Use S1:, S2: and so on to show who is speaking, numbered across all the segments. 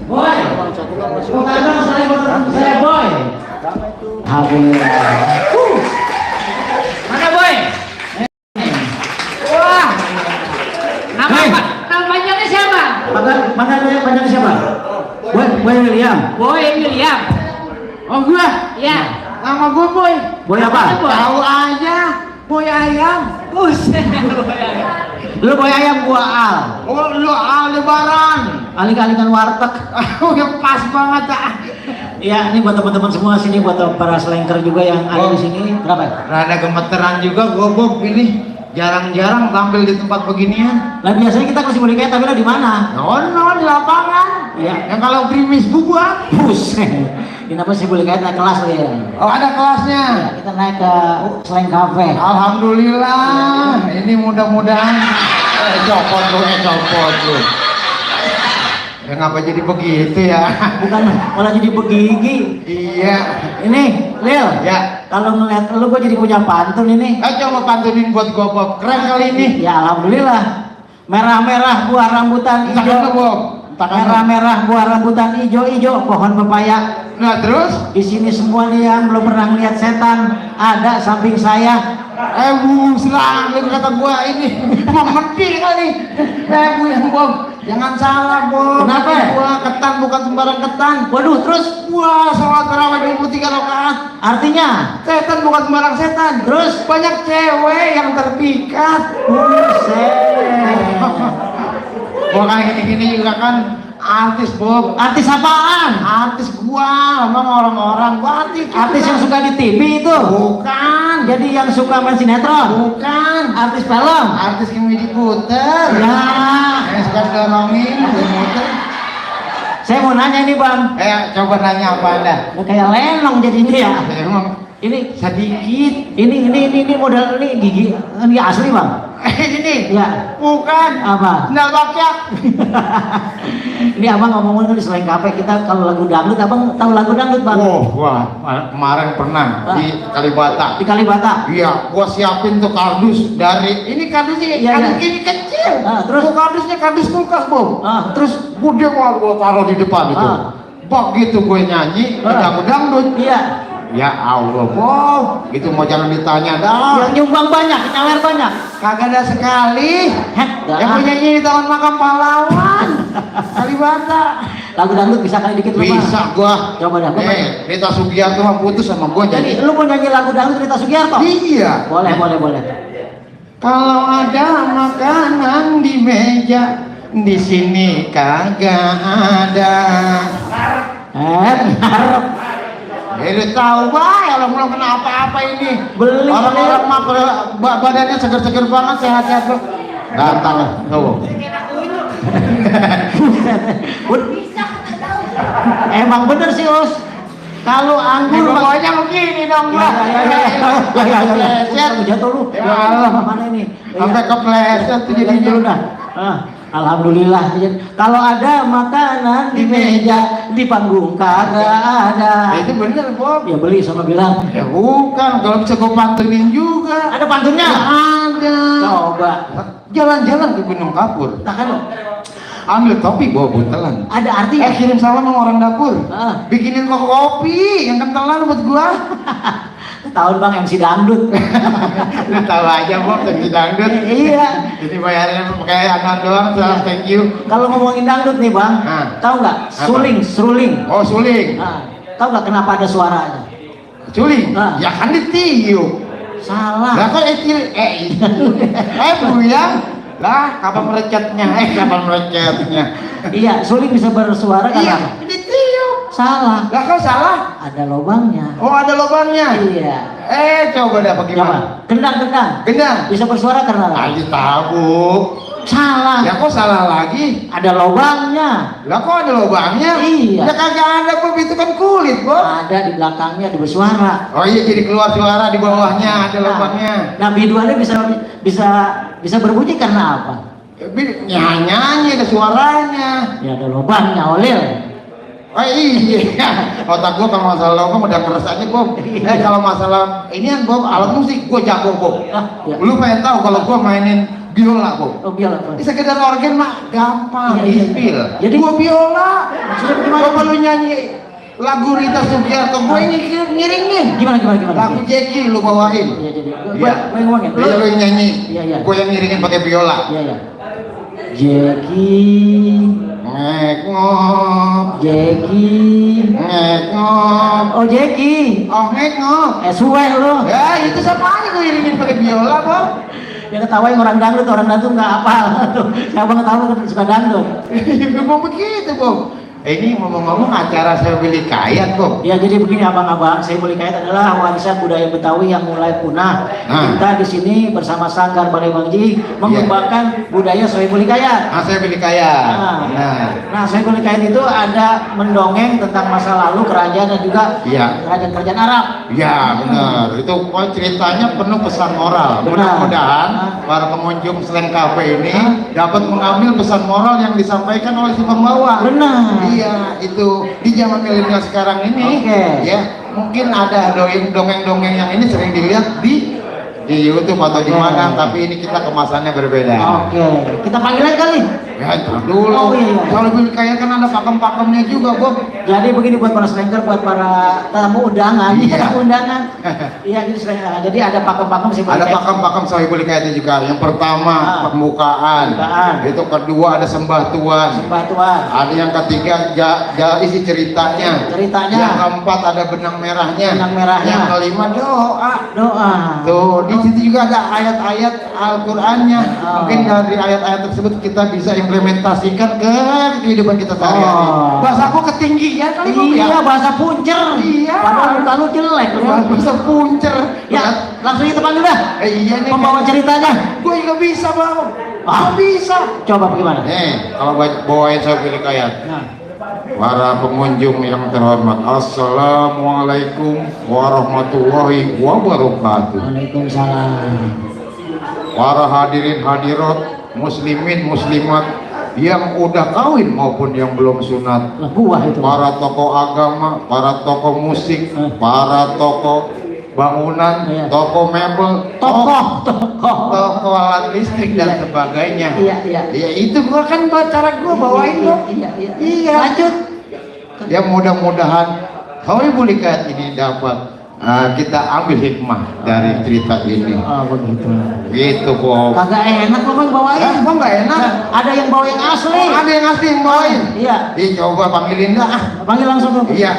S1: Boy, saya boy. Alhamdulillah. Mana boy? Wah. Nama panjangnya siapa? Panjangnya siapa? Boy William. Boy William. Oh gua? Iya. Nama gua Boy. Boy apa? Tahu aja. Boy ayam. Buset. Lu Boy ayam, gua Al. Oh lu Aldebaran. Alik-alikan warteg. Oh yang pas banget ah. Iya, ini buat teman-teman semua sini, buat para slanker juga yang ada di sini. Berapa? Rada gemeteran juga gua Bob ini. Jarang-jarang tampil di tempat beginian. Nah biasanya kita kasih boleh kayak tampilnya di mana? No, di lapangan. Iya. Yang kalau gerimis buat. Buset. Kenapa sih boleh kayak naik kelas ya? Oh ada kelasnya. Ya, kita naik ke Slang Cafe. Alhamdulillah. Ini mudah-mudahan. Copot lu. Ya ngapa jadi begitu ya? Bukan malah jadi begigi. Iya. Ini Lil. Ya. Kalau ngeliat lu gua jadi punya pantun ini. Coba pantunin buat gua Bob. Keren kali ini. Ya alhamdulillah. Merah-merah buah rambutan hijau. Merah-merah buah rambutan hijau-hijau pohon pepaya. Nah terus? Di sini semua nih yang belum pernah lihat setan ada samping saya. Selang kata gua ini mau mati kali. Bu yang Bob. Jangan salah Bob. Kenapa? Gua ketan bukan sembarang ketan. Waduh terus? Wah sholat tarawih 23 rakaat. Artinya? Setan bukan sembarang setan. Terus? Banyak cewek yang terpikat. Buset. Gua kayak gini-gini juga kan artis Bob. Artis apaan? Artis gua, emang orang-orang gua artis yang suka di TV itu? Bukan. Jadi yang suka main sinetron? Bukan. Artis film? Artis komedi puter. Ya. Yang suka dorongin, muter. Saya mau nanya nih Bang. Coba nanya apa Anda? Kayak lenong jadinya ya. Emang ini sedikit. Ini model ini gigi ini asli Bang. Ini? Ya. Bukan. Apa? Sendal bakyak. Ini abang ngomongin di Slang Cafe kita kalau lagu dangdut, abang tahu lagu dangdut Bang? Oh, wah kemarin pernah di Kalibata. Di Kalibata? Iya, gua siapin tuh kardus dari ini kardusnya kardus gini kecil. Terus kardusnya kardus kulkas Bob. Terus gede gua taruh di depan itu. Begitu gue nyanyi lagu dangdut. Iya. Ya Allah Bob, itu mau jangan ditanya dah. Yang nyumbang banyak, nyawer banyak. Kagak ada sekali. Yang punya nyanyi di tahun makam pahlawan. Kalibata. Lagu dangdut bisa kali dikit lu bisa gua. Coba dah. Rita Sugiarto mah putus sama gua. Jadi lu mau nyanyi lagu dangdut Rita Sugiarto? Iya. Boleh. Kalau ada makanan di meja, di sini kagak ada. Harap. Jadi tahu kalau belum kena apa-apa ini. Beli orang-orang mah badannya seger-seger banget, sehat-sehat tuh. Ganteng tuh. Emang bener sih Us. Kalau anggur pokoknya begini dong gua. Ya. Jatuh lu. Ya Allah, mana ini? Sampai kepleset tuh jadinya udah. Alhamdulillah. Kalau ada makanan di meja, di panggung kagak ada. Itu bener Bob. Ya beli sama bilang. Ya bukan, kalau bisa gue pantunin juga. Ada pantunnya? Ada. Coba. Jalan-jalan ke Gunung Kapur. Nah kan ambil topi bawa buntelan. Ada artinya? Kirim salam sama orang dapur. Bikinin kok kopi yang kentelan buat gua. Tahun Bang MC dangdut. Lu tahu aja Bob MC dangdut. Iya. Ini bayarnya pakai anak doang, thank you. Kalau ngomongin dangdut nih Bang, tahu nggak? Suling. Oh suling. Tahu nggak kenapa ada suaranya? Suling? Ya kan ditiup. Salah. Lah kok Bu ya? Lah kapan melecetnya? Iya, suling bisa bersuara kan? Iya, ditiup. Salah. Lah kok salah? Ada lubangnya. Oh, ada lubangnya. Iya. Coba dah bagaimana? Gendang. Bisa bersuara karena apa? Tahu. Salah. Ya kok salah lagi? Ada lubangnya. Lah kok ada lubangnya? Iya. Ya kagak ada Bob, itu kan kulit Bob. Ada di belakangnya, di bersuara. Oh iya, jadi keluar suara di bawahnya ada lubangnya. Nah biduannya bisa berbunyi karena apa? Nyanyi ada suaranya. Ya ada lubangnya Olil. Oh iya, otak gua kalau masalah logam udah keras aja Bob. Kalau masalah ini kan Bob, alat musik gua jago Bob. Lu pengen tahu kalau gua mainin
S2: biola, Bu.
S1: Oh, biola.
S2: Sekedar organ mah gampang, dipil.
S1: Jadi
S2: gua biola.
S1: maksudnya gimana?
S2: Gua lu nyanyi lagu Rita Sugiarto, gua ngiringin.
S1: Gimana?
S2: Lagu Jackie lu bawain.
S1: Iya, jadi.
S2: Iya.
S1: Gua ngomongin.
S2: Lu yang nyanyi.
S1: Iya.
S2: Gua yang ngiringin pakai biola.
S1: Iya. Jackie.
S2: Ngek-ngok.
S1: Jackie.
S2: Ngek-ngok.
S1: Oh, Jackie.
S2: Oh, ngek-ngok.
S1: Suwe lu.
S2: Ya, itu sama aja gua iringin pakai biola, Bang.
S1: Yang ketawain orang dangdut nggak hafal. Siapa ketawa suka dangdut.
S2: Mau begitu, Bang. Ini ngomong-ngomong acara Saya Beli Kayat, Bang.
S1: Ya, jadi begini abang-abang, Saya Beli Kayat adalah warisan budaya Betawi yang mulai punah. Kita di sini bersama Sanggar Balai Bangji mengembangkan budaya Saya Beli Kayat.
S2: Saya Beli Kayat.
S1: Nah, Saya Beli Kayat itu ada mendongeng tentang masa lalu kerajaan dan juga kerajaan-kerajaan Arab.
S2: Ya, benar. Itu ceritanya penuh pesan moral. Mudah-mudahan para pengunjung Slang Cafe ini dapat mengambil pesan moral yang disampaikan oleh si pembawa.
S1: Benar.
S2: Iya, itu di zaman milenial sekarang ini, ya mungkin ada dongeng-dongeng yang ini sering dilihat di YouTube atau di mana, tapi ini kita kemasannya berbeda.
S1: Kita panggil aja kali.
S2: Ya, dulu. Kalau Beli Kayat kan ada pakem-pakemnya juga, Bob.
S1: Jadi begini buat para slanger, buat para tamu undangan, tamu undangan. Iya, jadi ada pakem-pakem sih.
S2: Ada pakem-pakem Saya Beli Kayatnya juga. Yang pertama pembukaan. Itu kedua ada sembah tuan. Ada yang ketiga isi ceritanya. Yang keempat ada benang merahnya. Yang kelima doa. Tuh, di situ juga ada ayat-ayat Al-Qur'annya. Mungkin dari ayat-ayat tersebut kita bisa implementasikan ke kehidupan kita sehari-hari. Bahasa aku ketinggian kali, Bu.
S1: Iya, bahasa puncer.
S2: Iya.
S1: Padahal muka lu jelek.
S2: Bahasa puncer.
S1: Ya, langsung kita panggil dah.
S2: Iya nih.
S1: Pembawa ceritanya.
S2: Gue juga bisa, Bang. Gak bisa.
S1: Coba bagaimana?
S2: Kalau bawain Saya Beli Kayat. Para pengunjung yang terhormat, Assalamualaikum warahmatullahi wabarakatuh.
S1: Waalaikumsalam.
S2: Para hadirin hadirat, muslimin muslimat yang udah kawin maupun yang belum sunat, para tokoh agama, para tokoh musik, para tokoh bangunan, toko mebel, toko alat listrik dan sebagainya. Ya itu gua kan cara gua bawain lo. Iya. Lanjut. Ya mudah-mudahan Saya Beli Kayat ini dapat kita ambil hikmah dari cerita ini.
S1: Begitu.
S2: Gitu, Bob.
S1: Kagak enak lo Bang bawain.
S2: Kok nggak enak?
S1: Ada yang bawa yang asli.
S2: Ada yang asli yang bawain.
S1: Iya.
S2: Coba panggilin dah.
S1: Panggil langsung dong.
S2: Iya.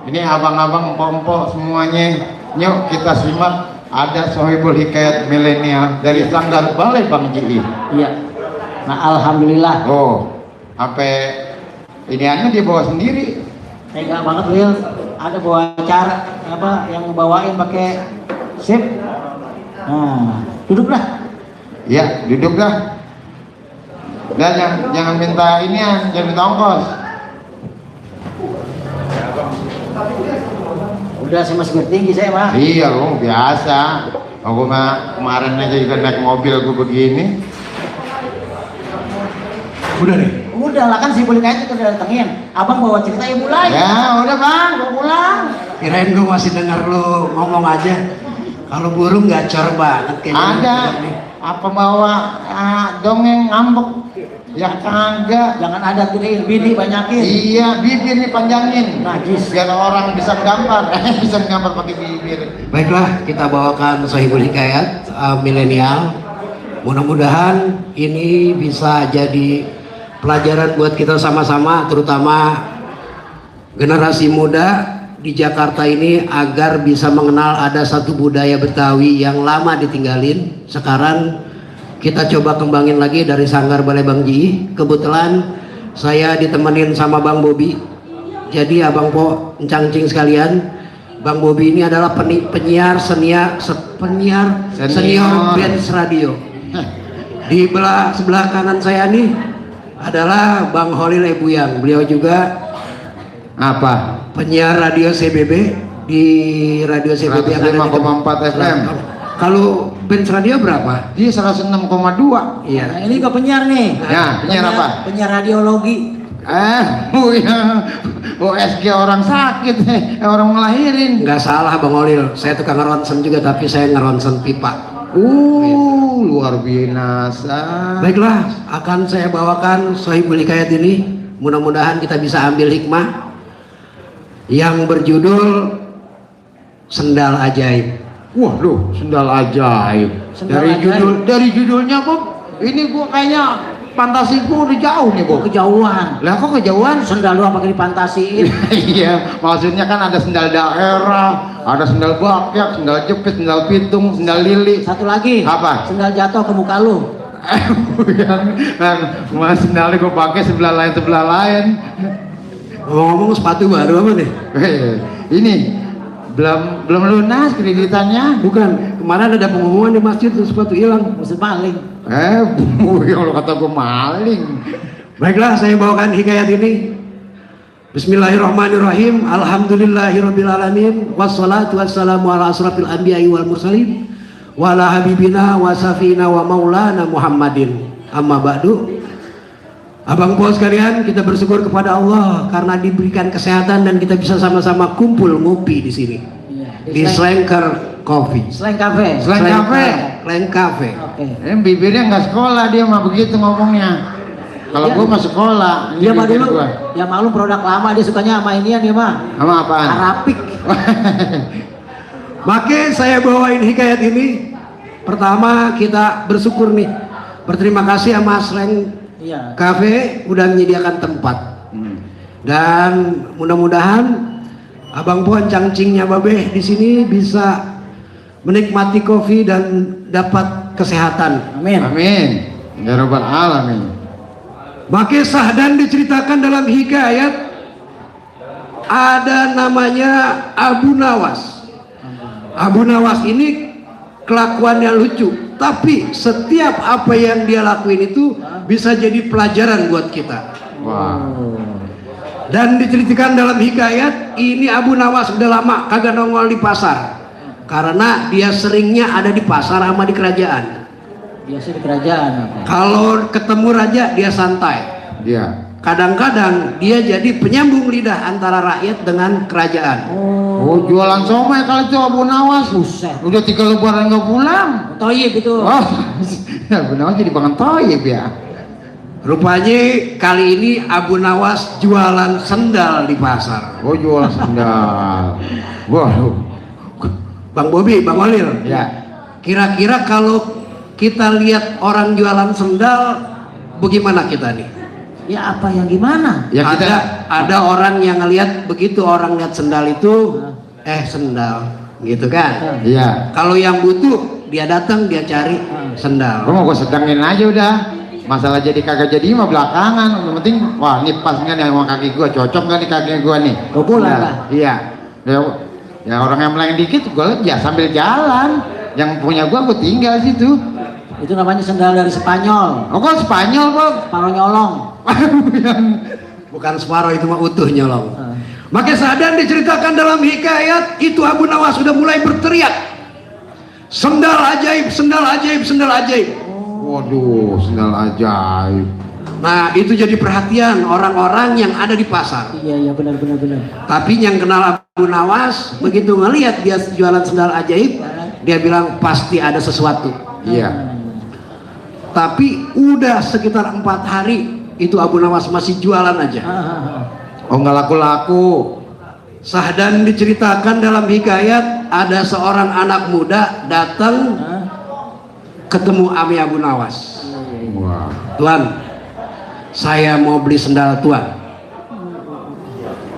S2: Ini abang-abang, empok-empok semuanya. Yuk kita simak. Ada Sohibul Hikayat milenial dari Sanggar Balai Bangji.
S1: Iya. Nah, alhamdulillah.
S2: Sampai iniannya dia bawa sendiri.
S1: Tega banget, Will. Ada bawa acara yang bawain pakai sip. Nah, duduk dah.
S2: Iya, duduk dah. Dan jangan minta inian, jangan minta ongkos.
S1: Udah, saya masih bertinggi saya mah.
S2: Iya, biasa. Aku mah kemarin aja juga naik mobil gue begini. Udah nih.
S1: Udah lah, kan si Beli Kayat itu udah datengin. Abang bawa cerita ya mulai.
S2: Ya udah Bang,
S1: mau pulang.
S3: Kirain gue masih denger lu ngomong aja. Kalau burung gacor banget kayaknya.
S2: Ada. Apa bawa dongeng ngambek? Ya kagak.
S1: Jangan ada gedein, bini banyakin.
S2: Iya, bibir nih panjangin.
S1: Najis.
S2: Biar orang bisa gambar. Bisa gambar pakai bibir.
S3: Baiklah, kita bawakan Sohibul Hikayat milenial. Mudah-mudahan ini bisa jadi pelajaran buat kita sama-sama, terutama generasi muda di Jakarta ini, agar bisa mengenal ada satu budaya Betawi yang lama ditinggalin. Sekarang kita coba kembangin lagi dari Sanggar Balai Bangji. Kebetulan saya ditemenin sama Bang Bobi. Jadi Abang Po, Encang-cing sekalian, Bang Bobi ini adalah penyiar senior Benz Radio. Di sebelah kanan saya nih adalah Bang Holil Ebuyang. Beliau juga penyiar radio CBB di radio CBB yang ada di
S2: 105,4 FM.
S3: Kalau Benz Radio berapa?
S2: Dia 106,2.
S3: Iya.
S1: Nah, ini ke penyiar nih.
S2: Ya, penyiar apa?
S1: Penyiar radiologi.
S2: OSG orang sakit, orang ngelahirin.
S3: Nggak salah Bang Holil, saya tukang ngeronsen juga, tapi saya ngeronsen pipa.
S2: Luar biasa.
S3: Baiklah, akan saya bawakan Sohibul Hikayat ini. Mudah-mudahan kita bisa ambil hikmah yang berjudul Sendal Ajaib.
S2: Waduh, sendal ajaib. Dari judulnya Bob, ini gua kayaknya fantasiku udah jauh nih Bob.
S1: Kejauhan.
S2: Lah kok kejauhan?
S1: Sendal lu apa dipantasiin?
S2: Iya, maksudnya kan ada sendal daerah, ada sendal bakyak, sendal jepit, sendal pitung, sendal lili.
S1: Satu lagi.
S2: Apa?
S1: Sendal jatuh ke muka lu.
S2: Mas sendalnya gua pakai sebelah lain.
S3: Ngomong sepatu baru apa nih?
S2: Ini belum lunas kreditannya.
S3: Bukan, kemarin ada pengumuman di masjid tuh sepatu hilang.
S1: Maksud maling.
S2: Kalau kata gue maling.
S3: Baiklah, saya bawakan hikayat ini. Bismillahirrahmanirrahim. Alhamdulillahirrabbilalamin. Wassalatu wassalamu ala asrafil anbiya'i wal mursalin wa ala habibina wa safina wa maulana Muhammadin. Amma ba'du. Abang bos sekalian, kita bersyukur kepada Allah karena diberikan kesehatan dan kita bisa sama-sama kumpul ngopi di sini. Di Slanker Coffee.
S1: Slang Cafe.
S2: Slang Cafe.
S3: Slang Cafe.
S1: Oke.
S2: Bibirnya nggak sekolah, dia mah begitu ngomongnya. Kalau gua mah sekolah.
S1: Dia mah dulu. Ya maklum produk lama, dia sukanya sama inian dia mah.
S2: Sama apaan?
S1: Arapik.
S3: Makanya saya bawain hikayat ini. Pertama kita bersyukur nih. Berterima kasih sama Slang
S1: Iya.
S3: Cafe udah menyediakan tempat. Dan mudah-mudahan Abang Puan cangcingnya Babeh di sini bisa menikmati kopi dan dapat kesehatan.
S1: Amin.
S2: Amin. Ya Rabbal Alamin.
S3: Maka Sahdan diceritakan dalam hikayat ada namanya Abu Nawas. Abu Nawas ini kelakuannya lucu, tapi setiap apa yang dia lakuin itu bisa jadi pelajaran buat kita.
S2: Wah.
S3: Dan diceritakan dalam hikayat ini Abu Nawas udah lama kagak nongol di pasar karena dia seringnya ada di pasar sama di kerajaan.
S1: Biasa di kerajaan.
S3: Kalau ketemu raja dia santai.
S2: Dia.
S3: Kadang-kadang dia jadi penyambung lidah antara rakyat dengan kerajaan.
S2: Oh, jualan somai kali itu Abu Nawas.
S1: Buset.
S2: Udah 3 lebaran nggak pulang.
S1: Toyib itu.
S2: Oh, Abu Nawas jadi bangun toyib ya.
S3: Rupanya kali ini Abu Nawas jualan sendal di pasar.
S2: Oh, jualan sendal. Waduh.
S3: Bang Bobi, Bang Walil.
S2: Ya.
S3: Kira-kira kalau kita lihat orang jualan sendal, bagaimana kita nih?
S1: Ya apa yang gimana?
S2: Ya kita
S3: Ada orang yang ngelihat begitu orang lihat sendal itu, sendal, gitu kan?
S2: Iya.
S3: Kalau yang butuh dia datang dia cari sendal.
S2: Gua sedangin aja udah. Masalah jadi kagak jadi mah belakangan. Yang penting, wah ini pas nggak nih sama kaki gua, cocok nggak nih kaki gua nih?
S1: Gua pulang
S2: Nah,
S1: lah.
S2: Iya. Ya orang yang meleng dikit gua liat ya sambil jalan. Yang punya gua tinggal situ.
S1: Itu namanya sendal dari Spanyol.
S2: Oh kok Spanyol Bob?
S1: Separuh nyolong.
S3: Bukan separuh, itu mah utuh nyolong. Maka Sahdan diceritakan dalam hikayat itu Abu Nawas sudah mulai berteriak, sendal ajaib, sendal ajaib, sendal ajaib.
S2: Waduh, sendal ajaib.
S3: Nah itu jadi perhatian orang-orang yang ada di pasar.
S1: Iya benar.
S3: Tapi yang kenal Abu Nawas begitu ngelihat dia jualan sendal ajaib, dia bilang pasti ada sesuatu.
S2: Iya.
S3: Tapi udah sekitar 4 hari itu Abu Nawas masih jualan aja.
S2: Oh nggak laku-laku.
S3: Sahdan diceritakan dalam hikayat ada seorang anak muda datang ketemu Ami Abu Nawas.
S2: Wah.
S3: Tuan, saya mau beli sendal Tuan.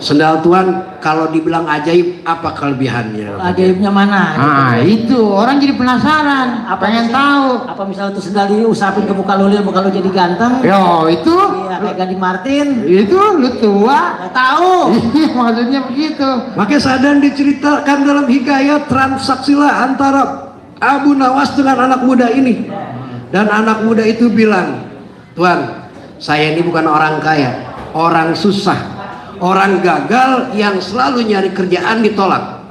S3: Sendal Tuan kalau dibilang ajaib apa kelebihannya?
S1: Ajaibnya mana?
S2: Nah itu orang jadi penasaran. Pengen tahu.
S1: Apa misalnya tuh sendal diusapin ke muka lu jadi ganteng?
S2: Yo itu.
S1: Iya kayak Ganti Martin.
S2: Itu lu tua.
S1: Nggak tahu.
S2: Maksudnya begitu.
S3: Maka Sahdan diceritakan dalam hikayat transaksilah antara Abu Nawas dengan anak muda ini. Dan anak muda itu bilang, Tuan, saya ini bukan orang kaya, orang susah, orang gagal yang selalu nyari kerjaan ditolak.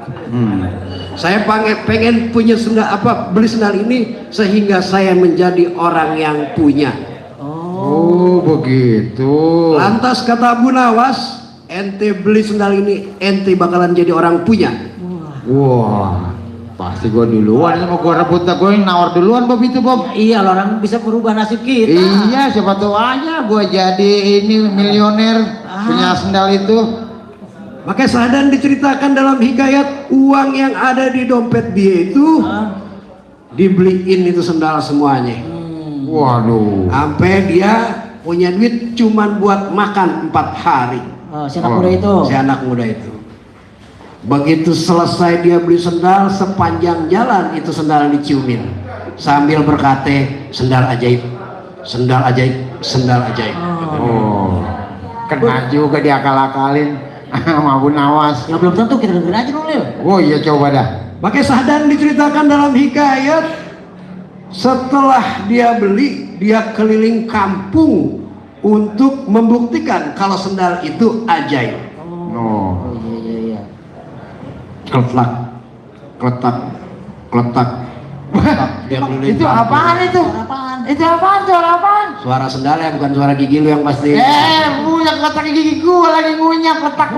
S3: Saya pengen punya sendal beli sendal ini sehingga saya menjadi orang yang punya.
S2: Oh begitu.
S3: Lantas kata Abu Nawas, ente beli sendal ini ente bakalan jadi orang punya.
S2: Wah. Pasti gua duluan, mau gua rebut, gua yang nawar duluan Bob itu Bob.
S1: Iya, orang bisa merubah nasib kita.
S2: Iya, siapa tahu aja gua jadi ini milioner punya sendal itu.
S3: Maka Sahdan diceritakan dalam hikayat, uang yang ada di dompet dia itu dibeliin itu sendal semuanya.
S2: Waduh.
S3: Sampai dia punya duit cuman buat makan 4 hari.
S1: Si anak muda itu.
S3: Si anak muda itu. Begitu selesai dia beli sendal, sepanjang jalan itu sendal diciumin sambil berkata, sendal ajaib, sendal ajaib, sendal ajaib.
S2: Oh, kena juga diakal-akalin sama Abu Nawas.
S1: Ya belum tentu, kita dengerin aja dulu Lil.
S2: Oh iya, coba dah.
S3: Maka Sahdan diceritakan dalam hikayat, setelah dia beli, dia keliling kampung untuk membuktikan kalau sendal itu ajaib.
S2: Oh.
S1: Iya.
S3: Kletak, kletak, kletak, kletak. Dia keliling
S2: Itu
S3: kampung.
S2: apaan itu?
S1: Apaan?
S2: Itu apaan? Suara apaan?
S3: Suara sendalnya, bukan suara gigi lu yang pasti.
S2: Punya letak gigi gua lagi ngunyah, letak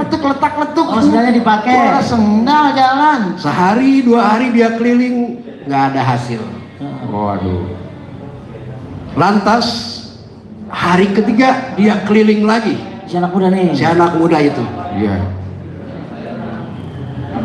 S2: letuk.
S1: Oh, sendalnya dipakai.
S2: Suara sendal jalan.
S3: Sehari 2 hari dia keliling, nggak ada hasil.
S2: Waduh.
S3: Lantas hari ketiga dia keliling lagi,
S1: Si anak muda nih.
S3: si anak muda itu.
S2: Iya.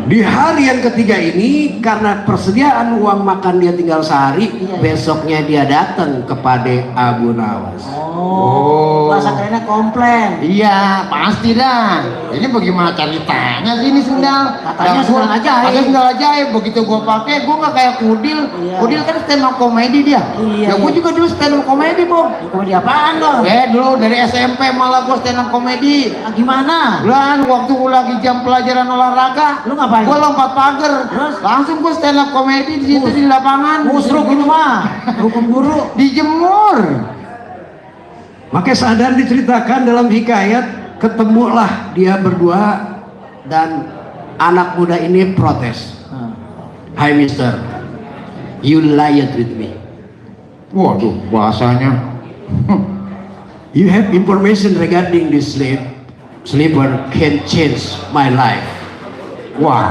S3: Di hari yang ketiga ini, karena persediaan uang makan dia tinggal sehari, besoknya dia datang kepada Abu Nawas.
S2: Oh.
S1: Bahasa kerennya komplain.
S2: Iya, pasti dah. Ini bagaimana ceritanya sih ini sendal?
S1: Katanya sendal ajaib.
S2: Katanya sendal ajaib. Begitu gua pakai, gua nggak kayak Kudil.
S1: Iya.
S2: Kudil kan stand up komedi dia.
S1: Iya,
S2: Ya gua
S1: iya.
S2: juga dulu stand up komedi, Bob.
S1: Komedi apaan dong?
S2: Dulu dari SMP malah gua stand up komedi.
S1: Gimana?
S2: Lan waktu gua lagi jam pelajaran olahraga,
S1: Lu ngapain?
S2: gua lompat pagar.
S1: Terus?
S2: Langsung gua stand up komedi di situ di lapangan.
S1: Musruk itu mah. Hukum guru.
S2: Dijemur.
S3: Maka Sahdan diceritakan dalam hikayat, ketemulah dia berdua dan anak muda ini protes. Hai mister, you lied with me.
S2: Waduh, bahasanya.
S3: You have information regarding this sleeper can change my life.
S2: Wah,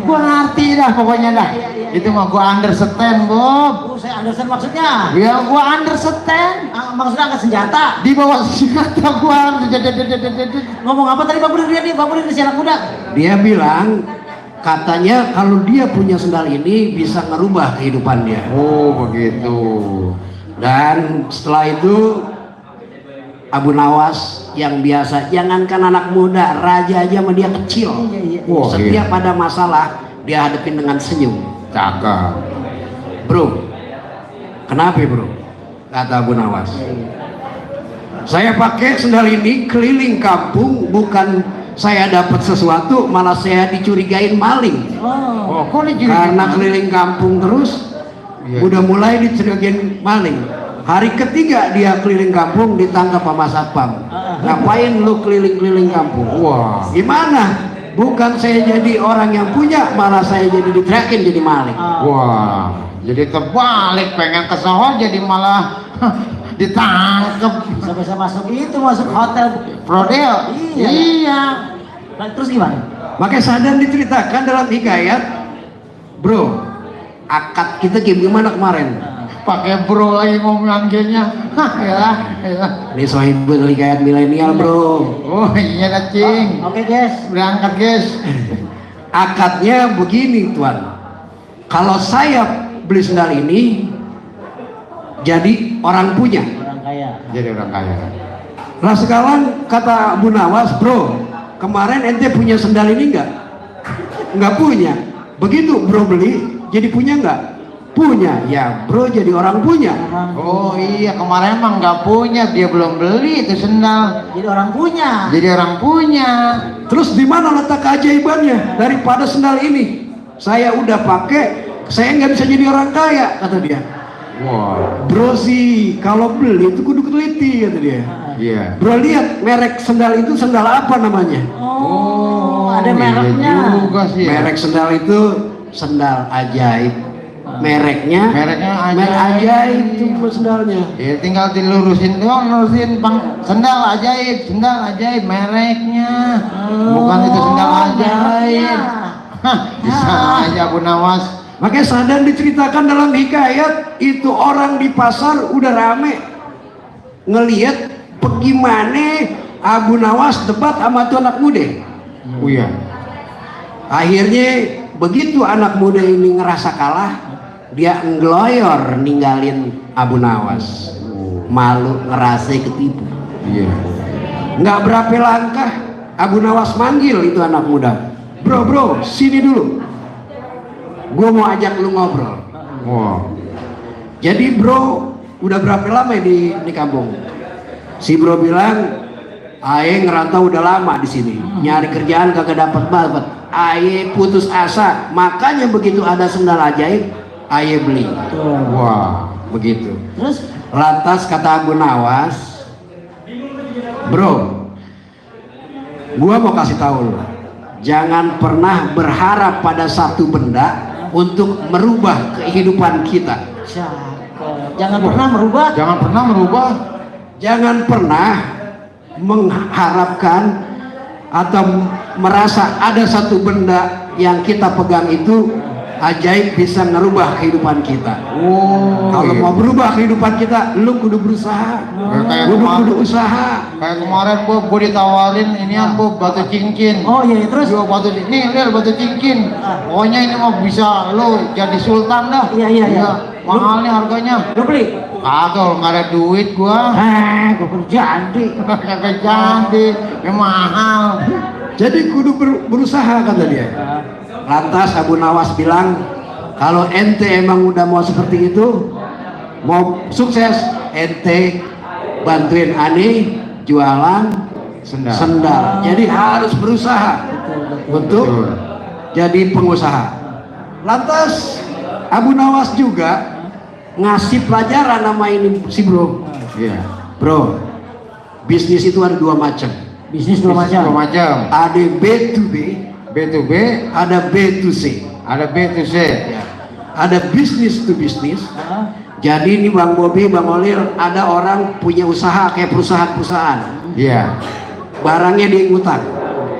S2: gua ngerti dah pokoknya dah. Itu mah gua understand, Bob.
S1: Saya understand maksudnya.
S2: Ya gua understand.
S1: Maksudnya angkat senjata.
S2: Di bawah senjata gua.
S1: Ngomong apa tadi Pak Budi nih? Pak Budi si anak muda.
S3: Dia bilang, katanya kalau dia punya sendal ini bisa ngerubah kehidupan dia.
S2: Oh, begitu.
S3: Dan setelah itu Abu Nawas yang biasa, jangankan anak muda, raja aja sama dia kecil.
S1: Iya.
S2: Wah,
S3: Setiap ada masalah dia hadapin dengan senyum.
S2: Cakep.
S3: Bro, kenapa bro? Kata Abu Nawas. Saya pakai sendal ini keliling kampung, bukan saya dapat sesuatu, malah saya dicurigain maling.
S2: Oh, kok ini
S3: Karena keliling kampung terus,
S2: Iya.
S3: udah mulai dicurigain maling. Hari ketiga dia keliling kampung, ditangkap sama satpam. Ngapain lu keliling-keliling kampung?
S2: Wah.
S3: Gimana? Bukan saya jadi orang yang punya, malah saya jadi diteriakin jadi maling.
S2: Wah, jadi terbalik, pengen ke Soho jadi malah ditangkep.
S1: Bisa masuk itu, masuk hotel.
S2: Prodeo. Iya.
S1: Nah, terus gimana?
S3: Makanya Sahdan diceritakan dalam hikayat, bro, akad kita gimana kemarin?
S2: Pakai bro lagi ngomong manggilnya. Hah, ya.
S3: Ini sohibul hikayat milenial bro.
S2: Oh iya dah, Cing.
S1: Oke guys.
S2: Berangkat, guys.
S3: Akadnya begini tuan, kalau saya beli sendal ini jadi orang punya.
S1: Orang kaya.
S2: Jadi orang kaya.
S3: Nah sekarang kata Abu Nawas, bro, kemarin ente punya sendal ini nggak punya. Begitu bro beli, jadi punya nggak? Punya. Ya bro jadi orang punya.
S2: Oh iya, kemarin emang nggak punya, dia belum beli itu sendal.
S1: Jadi orang punya.
S2: Jadi orang punya.
S3: Terus di mana letak keajaibannya daripada sendal ini? Saya udah pakai, saya nggak bisa jadi orang kaya, kata dia.
S2: Wah.
S3: Bro sih kalau beli itu kudu teliti, kata dia.
S2: Iya.
S3: Bro lihat merek sendal itu sendal apa namanya?
S1: Oh, ada
S2: iya
S1: mereknya.
S2: juga sih. Ya.
S3: Merek sendal itu sendal ajaib. Mereknya
S2: Mereknya
S3: merek ajaib itu sendalnya.
S2: Ya tinggal dilurusin doang, lurusin bang, sendal ajaib mereknya. Bukan itu sendal ajaib. Hah, bisa aja Abu Nawas
S3: Makanya Sahdan diceritakan dalam hikayat, itu orang di pasar udah rame ngelihat bagaimana Abu Nawas debat sama tuh anak muda.
S2: Oh iya.
S3: Akhirnya begitu anak muda ini ngerasa kalah, dia ngloyor ninggalin Abu Nawas. Malu, ngerasa ketipu.
S2: Iya.
S3: Nggak berapa langkah Abu Nawas manggil itu anak muda. Bro, sini dulu. Gua mau ajak lu ngobrol.
S2: Wow.
S3: Jadi bro, udah berapa lama di kampung? Si bro bilang, aye ngerantau udah lama di sini. Nyari kerjaan kagak dapat. Aye putus asa. Makanya begitu ada sendal ajaib, aye beli.
S2: Wah,
S3: Begitu.
S1: Terus
S3: Lantas kata Abu Nawas, bro, gua mau kasih tahu lo, jangan pernah berharap pada satu benda untuk merubah kehidupan kita.
S1: jangan pernah merubah.
S2: jangan pernah merubah.
S3: Jangan pernah mengharapkan atau merasa ada satu benda yang kita pegang itu ajaib bisa merubah kehidupan kita.
S2: Oh,
S3: Kalau
S2: iya.
S3: mau berubah kehidupan kita, lu kudu berusaha. Kudu usaha.
S2: Kayak kemarin Bob, gue ditawarin ini Bob, batu cincin.
S1: Oh iya, terus
S2: Jual batu, nih lihat batu cincin. Pokoknya ini mah bisa lo jadi sultan dah.
S1: Iya.
S2: Mahal nih harganya.
S1: lu beli.
S2: Kagak, nggak ada duit gua.
S1: Gua kerjaan di.
S2: Kagak jadi, ya mahal.
S3: Jadi kudu berusaha kata dia. Lantas Abu Nawas bilang, kalau ente emang udah mau seperti itu, mau sukses, ente bantuin Ani jualan sendal. Jadi harus berusaha untuk
S2: Betul.
S3: jadi pengusaha. Lantas Abu Nawas juga ngasih pelajaran nama ini si bro.
S2: Iya.
S3: Bro, bisnis itu ada dua macam.
S1: Bisnis dua macam.
S3: Ada B2B,
S2: B2B,
S3: ada B2C.
S2: ada B2C.
S3: Ya. Ada bisnis to bisnis.
S1: Ah,
S3: Jadi ini Bang Bobi, Bang Olil, ada orang punya usaha kayak perusahaan-perusahaan.
S2: Iya.
S3: Barangnya dia ngutang.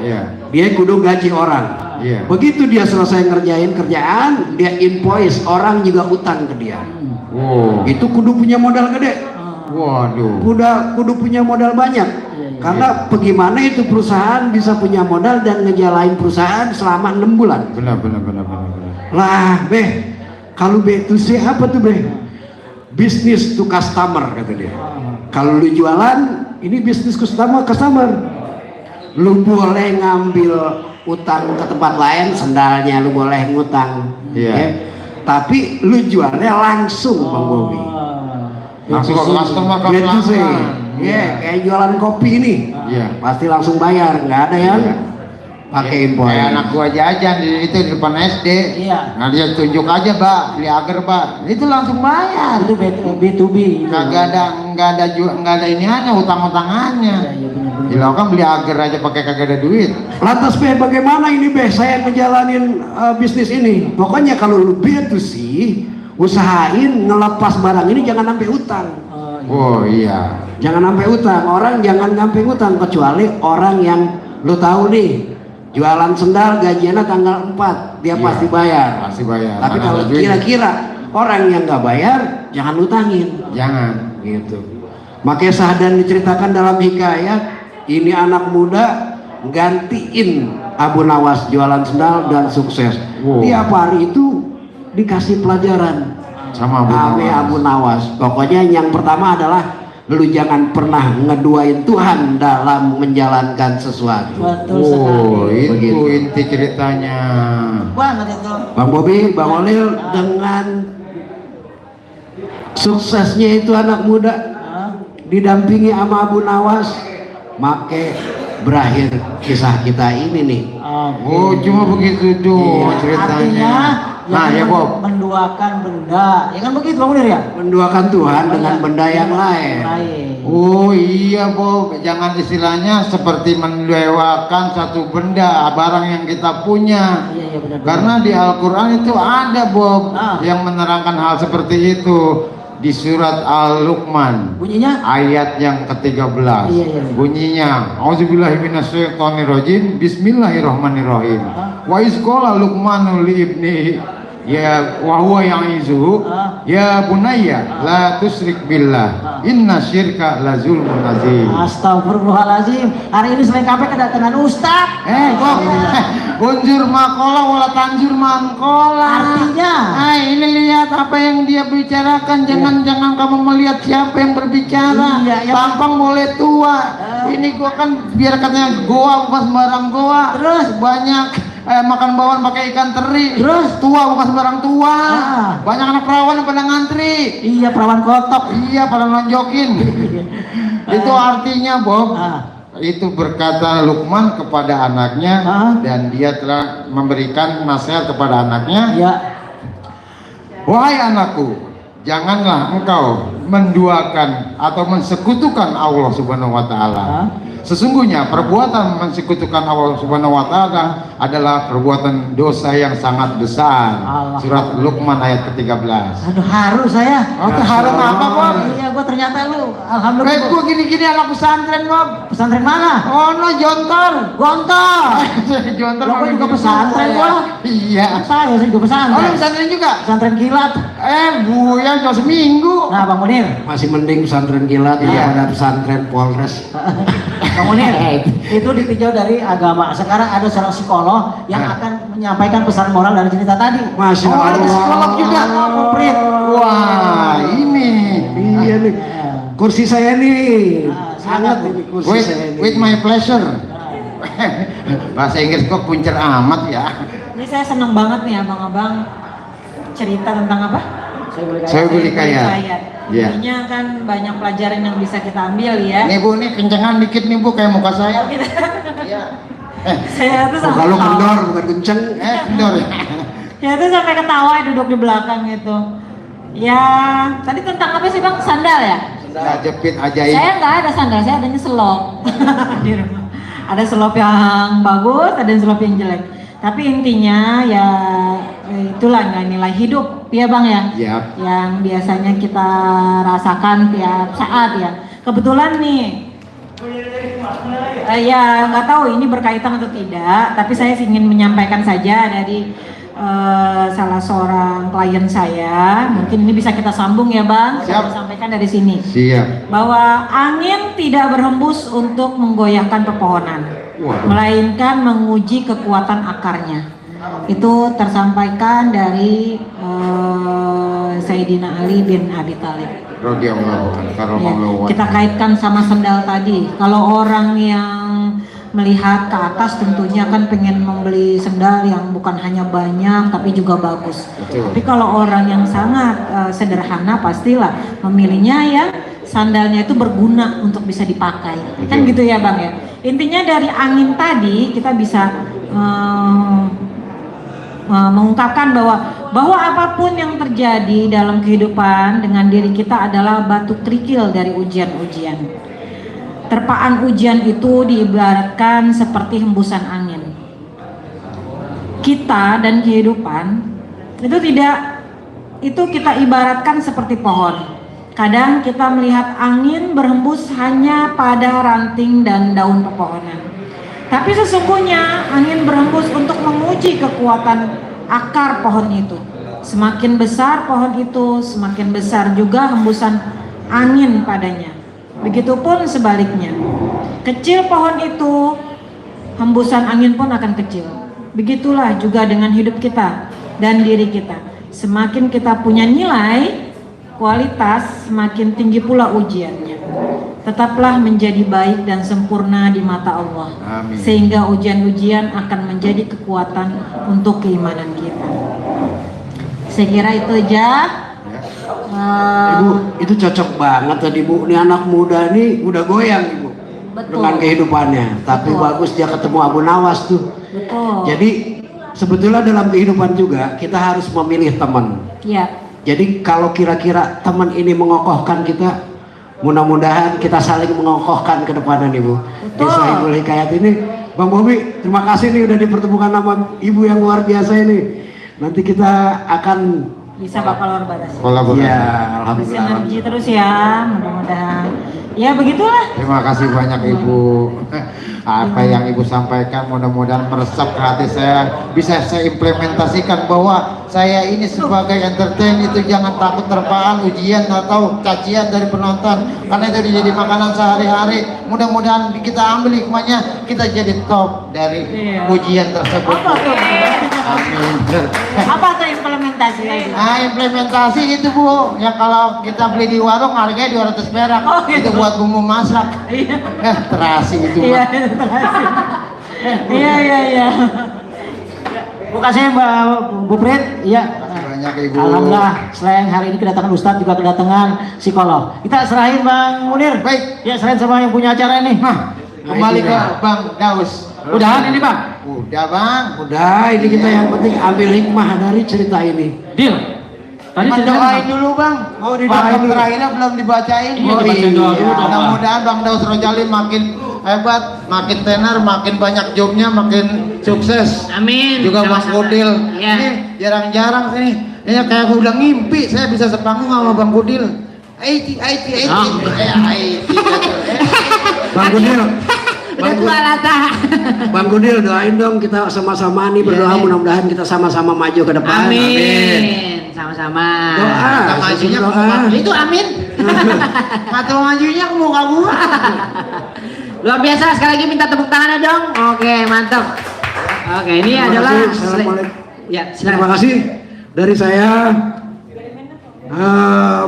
S2: Iya.
S3: Dia kudu gaji orang.
S2: Iya.
S3: Begitu dia selesai ngerjain kerjaan, dia invoice, orang juga utang ke dia.
S2: Wow.
S3: Itu kudu punya modal gede.
S2: Waduh.
S3: Kudu punya modal banyak. Karena bagaimana itu perusahaan bisa punya modal dan ngejalanin perusahaan selama 6 bulan.
S2: Benar.
S3: Lah, Beh, kalau B2C apa tuh, Beh? Business to customer kata dia. Kalau lu jualan, ini bisnis customer. Lu boleh ngambil utang ke tempat lain, sendalnya lu boleh ngutang.
S2: Iya.
S3: Ya. Tapi lu jualnya langsung, Bang Bobi.
S2: Langsung ke customer ke
S3: B2C.
S2: pelanggan.
S3: Iya, kayak jualan kopi ini.
S2: Iya.
S3: Pasti langsung bayar, nggak ada yang
S2: Iya.
S3: pakai impor.
S2: Kayak anak gua jajan di depan SD.
S1: Iya.
S2: Nah dia tunjuk aja, Mbak, beli agar, Mbak. Itu langsung bayar.
S1: Itu B2B.
S2: Nggak ada iniannya, utang-utangannya.
S1: Iya, benar.
S2: Gila kan beli agar aja pakai kagak ada duit.
S3: Lantas Beh, bagaimana ini Beh saya ngejalanin bisnis ini? Pokoknya kalau lu B2C, usahain ngelepas barang ini jangan sampai utang.
S2: Oh iya.
S3: Jangan sampai utang. Orang jangan sampai utang kecuali orang yang lu tahu nih jualan sendal gajiannya tanggal 4, dia
S2: Iya.
S3: pasti bayar.
S2: Pasti bayar.
S3: Tapi
S2: Mana
S3: kalau
S2: ada duit?
S3: kira-kira orang yang nggak bayar, jangan utangin.
S2: Jangan.
S3: Gitu. Makanya Sahdan diceritakan dalam hikayat, ini anak muda gantiin Abu Nawas jualan sendal dan sukses.
S2: Wow.
S3: Tiap hari itu dikasih pelajaran
S2: Sama
S3: Abu Nawas. Pokoknya yang pertama adalah lu jangan pernah ngeduain Tuhan dalam menjalankan sesuatu.
S1: Betul
S2: Oh,
S1: sekali.
S2: itu
S3: Begitu.
S2: inti ceritanya.
S1: Banget itu.
S3: Bang Bobi, Bang Olil, dengan suksesnya itu anak muda
S1: Ah,
S3: didampingi sama Abu Nawas, make berakhir kisah kita ini nih.
S1: oke.
S2: Oh, cuma begitu tuh
S1: Iya,
S2: ceritanya.
S1: artinya
S2: Nah,
S1: jangan
S2: ya Bob.
S1: menduakan benda. Ya kan begitu Bang Munir ya?
S3: Menduakan Tuhan dengan benda yang lain.
S2: Oh iya Bob, jangan istilahnya seperti mendewakan satu benda, barang yang kita punya.
S1: Iya benar.
S2: Karena di Al-Quran itu ada Bob yang menerangkan hal seperti itu. Di surat Al-Luqman
S1: bunyinya
S2: ayat yang ke-13
S1: Iya.
S2: bunyinya auzubillahiminasyaitonirrajim bismillahirrahmanirrahim wa isqala Luqmanu li ibni ya wahwa yang izuhu ya bunayya la tusyrik billah inna syirka la zulmun azim.
S1: Astagfirullahaladzim. Hari ini selain KP kedatangan Ustaz.
S2: Kok unjur makola wala tanjur mangkola.
S1: Artinya
S2: Ini lihat apa yang dia bicarakan. Jangan kamu melihat siapa yang berbicara. Tampang boleh tua. Ini gua kan biar katanya goa bukan sembarang goa. Terus banyak makan bawang pakai ikan teri. Terus tua bukan sembarang tua. Banyak anak perawan yang pada ngantri.
S1: iya perawan kotok.
S2: Iya pada nonjokin. Itu artinya Bob. Itu berkata Luqman kepada anaknya dan dia telah memberikan nasihat kepada anaknya.
S1: Iya.
S2: Wahai anakku, janganlah engkau menduakan atau mensekutukan Allah Subhanahu wa taala. Sesungguhnya perbuatan mensekutukan Allah Subhanahu wa taala adalah perbuatan dosa yang sangat besar. Surat Luqman ayat ke-13.
S1: Aduh haru saya.
S2: Haru apa, Bob?
S1: Iya, gua ternyata lu alhamdulillah.
S2: Gua gini-gini anak pesantren, Bob.
S1: Pesantren mana?
S2: Oh, no, Jontor.
S1: Gontor.
S2: Jontor.
S1: Gua juga pesantren gua.
S2: Iya.
S1: Saya juga pesantren.
S2: Oh, lu pesantren juga?
S1: Pesantren kilat.
S2: Buya cuma seminggu.
S1: Nah, Bang Munir.
S3: Masih mending pesantren kilat daripada pesantren Polres.
S1: Bang Munir, itu ditinjau dari agama. Sekarang ada seorang psikolog yang akan menyampaikan pesan moral dari cerita tadi.
S3: Masya Allah.
S2: Ada psikolog juga.
S1: Komplit.
S2: Wah, ini.
S3: Iya nih. Kursi saya nih. Sangat ini kursi saya nih.
S2: With my pleasure. Bahasa Inggris kok puncer amat ya.
S4: Ini saya senang banget nih abang-abang cerita tentang apa?
S2: Saya beli kaya. Iya.
S4: Intinya kan banyak pelajaran yang bisa kita ambil ya.
S2: Nih Bu, nih kencengan dikit nih Bu kayak muka saya. Iya.
S4: Saya tuh sampai
S3: Kalau
S4: ketawa.
S3: kendor bukan kenceng.
S2: Kendor.
S4: Saya tuh sampai ketawa duduk di belakang gitu. Ya, tadi tentang apa sih Bang? Sandal ya?
S2: Nggak jepit ajaib.
S4: Saya nggak ada sandal, saya adanya selop di rumah. Ada selop yang bagus, ada selop yang jelek. Tapi intinya ya itulah nilai hidup, ya Bang ya.
S2: Yap.
S4: Yang biasanya kita rasakan tiap saat ya. Kebetulan nih, ya nggak tahu ini berkaitan atau tidak. Tapi saya ingin menyampaikan saja dari salah seorang klien saya. Mungkin ini bisa kita sambung ya Bang. Saya sampaikan dari sini.
S2: Siap.
S4: Bahwa angin tidak berhembus untuk menggoyahkan pepohonan. Melainkan menguji kekuatan akarnya. Itu tersampaikan dari Sayyidina Ali bin Abi Thalib. Kita kaitkan sama sendal tadi. Kalau orang yang melihat ke atas tentunya kan pengen membeli sendal yang bukan hanya banyak tapi juga bagus.
S2: Betul.
S4: Tapi kalau orang yang sangat sederhana pastilah memilihnya ya sandalnya itu berguna untuk bisa dipakai. Betul. Kan gitu ya Bang ya. Intinya dari angin tadi kita bisa mengungkapkan bahwa apapun yang terjadi dalam kehidupan dengan diri kita adalah batu kerikil dari ujian-ujian. Terpaan ujian itu diibaratkan seperti hembusan angin. Kita dan kehidupan itu kita ibaratkan seperti pohon. Kadang kita melihat angin berhembus hanya pada ranting dan daun pepohonan. Tapi sesungguhnya angin berhembus untuk menguji kekuatan akar pohon itu. Semakin besar pohon itu, semakin besar juga hembusan angin padanya. Begitupun sebaliknya. Kecil pohon itu, hembusan angin pun akan kecil. Begitulah juga dengan hidup kita dan diri kita. Semakin kita punya nilai, kualitas, semakin tinggi pula ujiannya. Tetaplah menjadi baik dan sempurna di mata Allah.
S2: Amin.
S4: Sehingga ujian-ujian akan menjadi kekuatan untuk keimanan kita. Saya kira itu aja.
S3: Ibu, itu cocok banget tadi Bu. Ini anak muda nih udah goyang Ibu.
S4: Betul.
S3: Dengan kehidupannya. Tapi
S4: Betul.
S3: bagus dia ketemu Abu Nawas tuh.
S4: Betul.
S3: Jadi sebetulnya dalam kehidupan juga kita harus memilih teman.
S4: Ya.
S3: Jadi kalau kira-kira teman ini mengokohkan kita, mudah-mudahan kita saling mengokohkan ke depannya nih Bu. Di Sahibul Hikayat ini, Bang Bobi, terima kasih nih udah dipertemukan sama Ibu yang luar biasa ini. Nanti kita akan
S4: Bisa bakal berbalas.
S2: Kolaborasi.
S3: ya, alhamdulillah.
S4: Bersinergi terus ya, mudah-mudahan. Ya begitulah.
S2: Terima kasih banyak Ibu. Apa yang Ibu sampaikan mudah-mudahan meresap ke hati saya, bisa saya implementasikan bahwa saya ini sebagai entertain itu jangan takut terpaan ujian atau cacian dari penonton, karena itu jadi makanan sehari-hari. Mudah-mudahan kita ambil hikmahnya, kita jadi top dari ujian tersebut.
S4: Apa tuh?
S2: Amin.
S4: Apa tuh implementasinya itu?
S2: Implementasi itu Bu, yang kalau kita beli di warung harganya 200 perak.
S4: Oh, gitu.
S2: Itu buat bumbu masak.
S4: Iya.
S2: Terasi itu.
S4: Iya,
S2: Mak.
S4: itu terasi. Iya.
S1: Terima kasih Mbak Bu Prit. Iya.
S2: Banyak Ibu.
S1: Alhamdulillah, selain hari ini kedatangan Ustadz juga kedatangan psikolog. Kita serahin Bang Munir.
S2: Baik.
S1: Ya, serahin sama yang punya acara ini.
S2: Kembali ke Bang Daus.
S1: Udahan ini Bang.
S2: Udah Bang.
S3: Udah, ini kita yang penting ambil hikmah dari cerita ini.
S1: Deal. Tadi
S2: Doain dulu Bang. Mau di doain terakhirnya belum dibacain.
S1: Iya, dibacain doa dulu dong, Bang.
S2: Mudah-mudahan Bang Daus Rojali makin hebat, makin tenar, makin banyak jobnya, makin sukses.
S5: Amin.
S2: Juga Bang
S5: Sama-sama.
S2: Kudil.
S5: Iya.
S2: Ini jarang-jarang sini. Ini kayak aku udah ngimpi saya bisa sepanggung sama Bang Kudil. IT.
S3: Bang Gudil,
S5: Udah tua rata.
S3: Bang Gudil doain dong kita sama-sama nih berdoa mudah-mudahan kita sama-sama maju ke depan.
S5: Amin. Sama-sama.
S3: Doa,
S2: Kita majunya
S3: doa.
S5: Itu amin.
S2: Mata majunya ke muka gua.
S5: Luar biasa, sekali lagi minta tepuk tangannya dong. Oke, mantap. Oke, ini
S3: Terima
S5: adalah
S3: kasih. Assalamualaikum.
S5: Ya,
S3: Terima
S5: silakan.
S3: kasih dari saya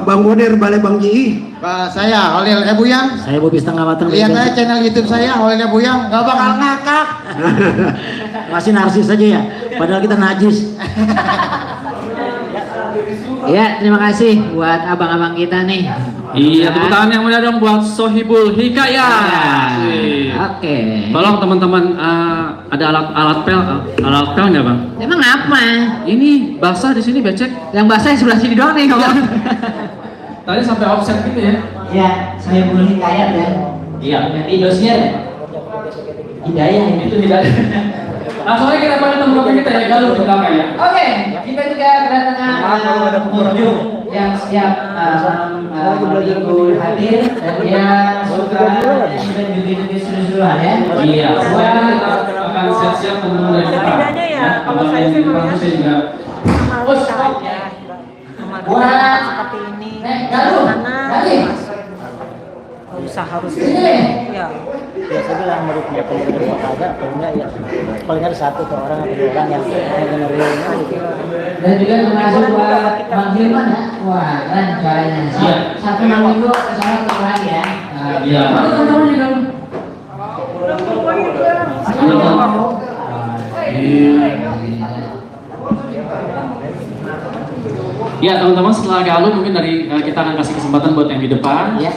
S3: Bang Munir Balai Bang Ji.
S2: Saya Holil Ebuyang.
S1: Saya Bobi setengah matang.
S2: Lihat aja channel YouTube saya Holil Ebuyang, gak bakal ngakak.
S1: Masih narsis saja ya. Padahal kita najis.
S5: Ya, terima kasih buat abang-abang kita nih.
S6: Iya, tepuk tangan yang mulia dong buat Sohibul Hikayat. Wih.
S5: Oke.
S6: Tolong teman-teman, ada alat pel nggak bang?
S5: Emang apa?
S6: Ini basah di sini becek.
S5: Yang basah sebelah sini doang nih, Om.
S6: Tadi sampai offset gitu ya?
S1: Ya, saya boleh hikayat ya.
S6: Iya.
S1: Nanti dosnya hidayah ini.
S6: Itu tidak. Langsung aja kita panggil teman-teman kita ya, Galuh di belakang ya.
S5: Oke, kita juga kedatangan pengunjung yang siap mengikut hadir dan dia suka sudah juga seru-seruan ya.
S6: Iya. Sekarang kita akan siap-siap teman-teman dari depan.
S4: Bedanya ya, kalau saya sih melihat
S6: saya juga.
S5: Bos, buat
S4: seperti ini.
S5: Galuh, tadi.
S4: Usah harus
S5: Sini.
S4: ya.
S1: Biasa bilang menurut mereka ada atau enggak ya. Paling ada satu atau orang atau dua orang yang benar-benar gitu.
S5: Dan juga termasuk buat Bang Hilman ya. Wah, keren suaranya.
S6: Iya.
S5: Satu minggu ke sana ke lagi ya.
S6: Iya.
S5: Mana teman-teman di dalam?
S6: Ya teman-teman, setelah Galuh mungkin dari kita akan kasih kesempatan buat yang di depan.
S5: Ya.